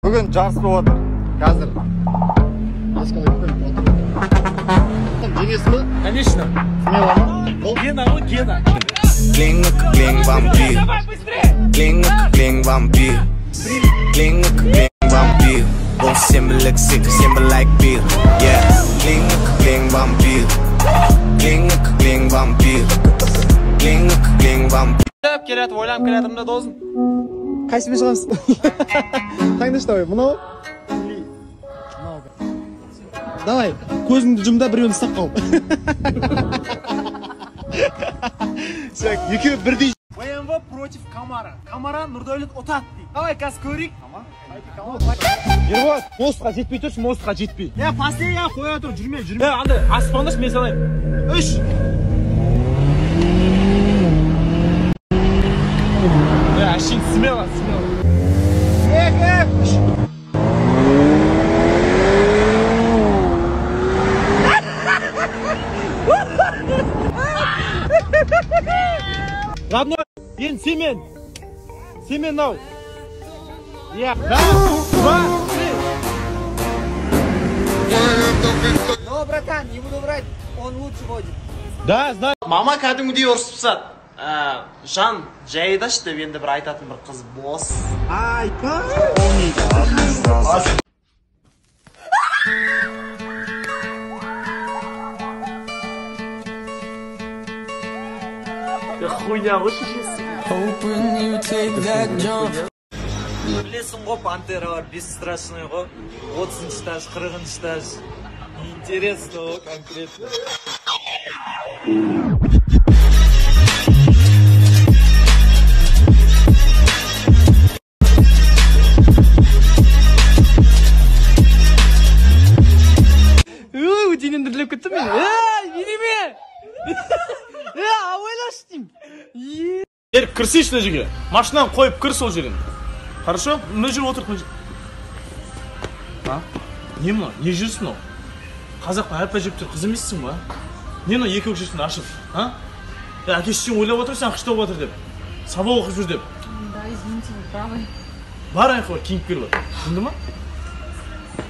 Бүгін жарыс болып жатыр. Қазір. Жеңесің бе? Конечно. Смело ма? Гена, вот Гена. Клинг, клинг, вампир. Клинг, клинг, вампир. Клинг, клинг, вампир. Бұл сенбілік сик, сенбілік бир. Yeah. Клинг, клинг, вампир. Клинг, клинг, вампир. Клинг, клинг, вампир. Келатып, ойланып келатырмын да, досым. Қайсымен шығамыз? Таңдашы, давай, мынау или мынау. Давай, көзіңді жұм да біреуін ұстап қал. Все, екеуі бірдей. BMW против Камара. Камара Нұрдәулет ұтады дейді. Давай, қазір көрейік. Ерболат, мостқа жетпей тұршы, мостқа жетпей. Е, последний қоя тұр, жүрме, жүрме. Е, андай аспандашы, мен салайын. 3. Е, әшейін смело, смело. 2, 3. Родной, енді семен. Семен мынау. Иә. Раз, два, три. Но, братан, не буду врать, он лучше водит. Да, знаю. Мама кәдімгідей ұрысып тастады. Жан, жайдашы деп енді бір айтатын бір қыз бос. Айта. Хуйня ғой шешесі. Білесің ғой, пантералар бесстрашный ғой. 30 этаж, 40 этаж. Интересно ғой, конкретно. Өй, денем дірілеп кетті мен. Ей, енеме! Е, абайлашы деймін. Ерік, кірсейші мына жерге. Машинаны қойып кір сол жерден. Хорошо? Мына жерге отырып, мына жерге. А? Не мынау? Не жүрсің мынау? Қазақтың әп-әжептәуір қыз емессің ба? Не мынау екі өкшесін ашып, а? Е, әке шешең ойлап отыр, сен ақша тауып жатыр деп. Сабақ оқып жүр деп. Да, извините, вы правы. Бар аяққа бар, киініп кел бар. Түсінді ма?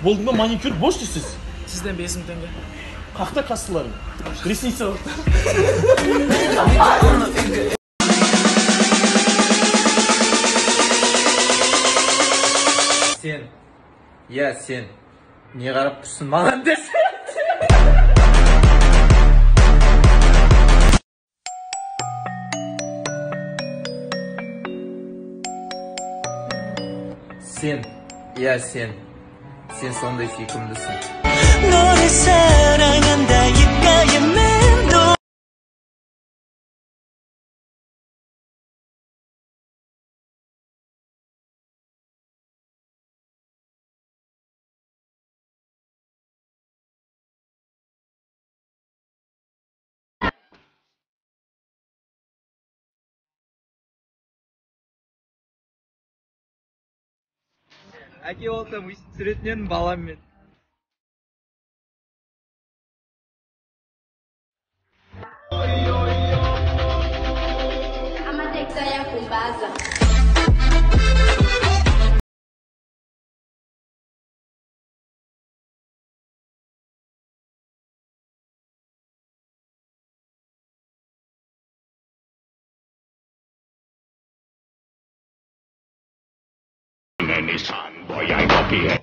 Болдың ба, маникюр бос дейсіз? Сізден 5000 теңге. Қақта кассаларың. Ресница қақта. Сен, иә сен, не қарап тұрсың маған десе. Сен, иә сен, сен сондай сүйкімдісің. Әке болсам өйстіп түсіретін едім баламмен. Amateksi ayakhumbaza. Nissan, boy, I copy it.